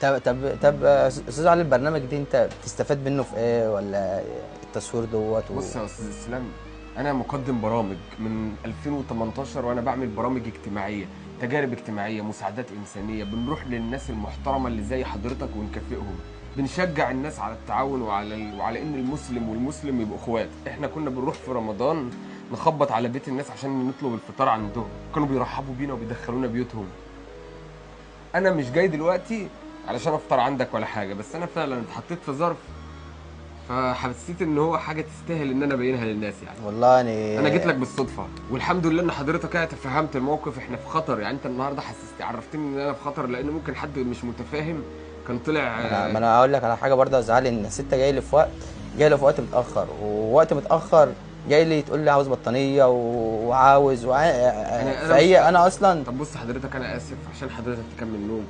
طب استاذ علي، البرنامج دي انت بتستفاد منه في ايه، ولا التصوير دوت بص يا استاذ اسلام، انا مقدم برامج من 2018، وانا بعمل برامج اجتماعية، تجارب اجتماعية، مساعدات انسانيه، بنروح للناس المحترمة اللي زي حضرتك ونكافئهم، بنشجع الناس على التعاون وعلى ان المسلم والمسلم يبقوا اخوات. احنا كنا بنروح في رمضان نخبط على بيت الناس عشان نطلب الفطار عندهم، كانوا بيرحبوا بينا وبيدخلونا بيوتهم. انا مش جاي دلوقتي علشان افطر عندك ولا حاجة، بس انا فعلا اتحطيت في ظرف، فحسيت ان هو حاجة تستاهل ان انا ابينها للناس يعني. والله انا جيت لك بالصدفة، والحمد لله ان حضرتك يعني تفهمت الموقف. احنا في خطر يعني، انت النهارده عرفتني ان انا في خطر، لان ممكن حد مش متفاهم كان طلع. ما انا هقول لك على حاجة برضه يا زعلي، ان الست جاي لي في وقت، جاي لي في وقت متاخر، ووقت متاخر جاي لي تقول لي عاوز بطانيه وعاوز فهي انا اصلا. طب بص حضرتك، انا اسف عشان حضرتك تكمل نوم.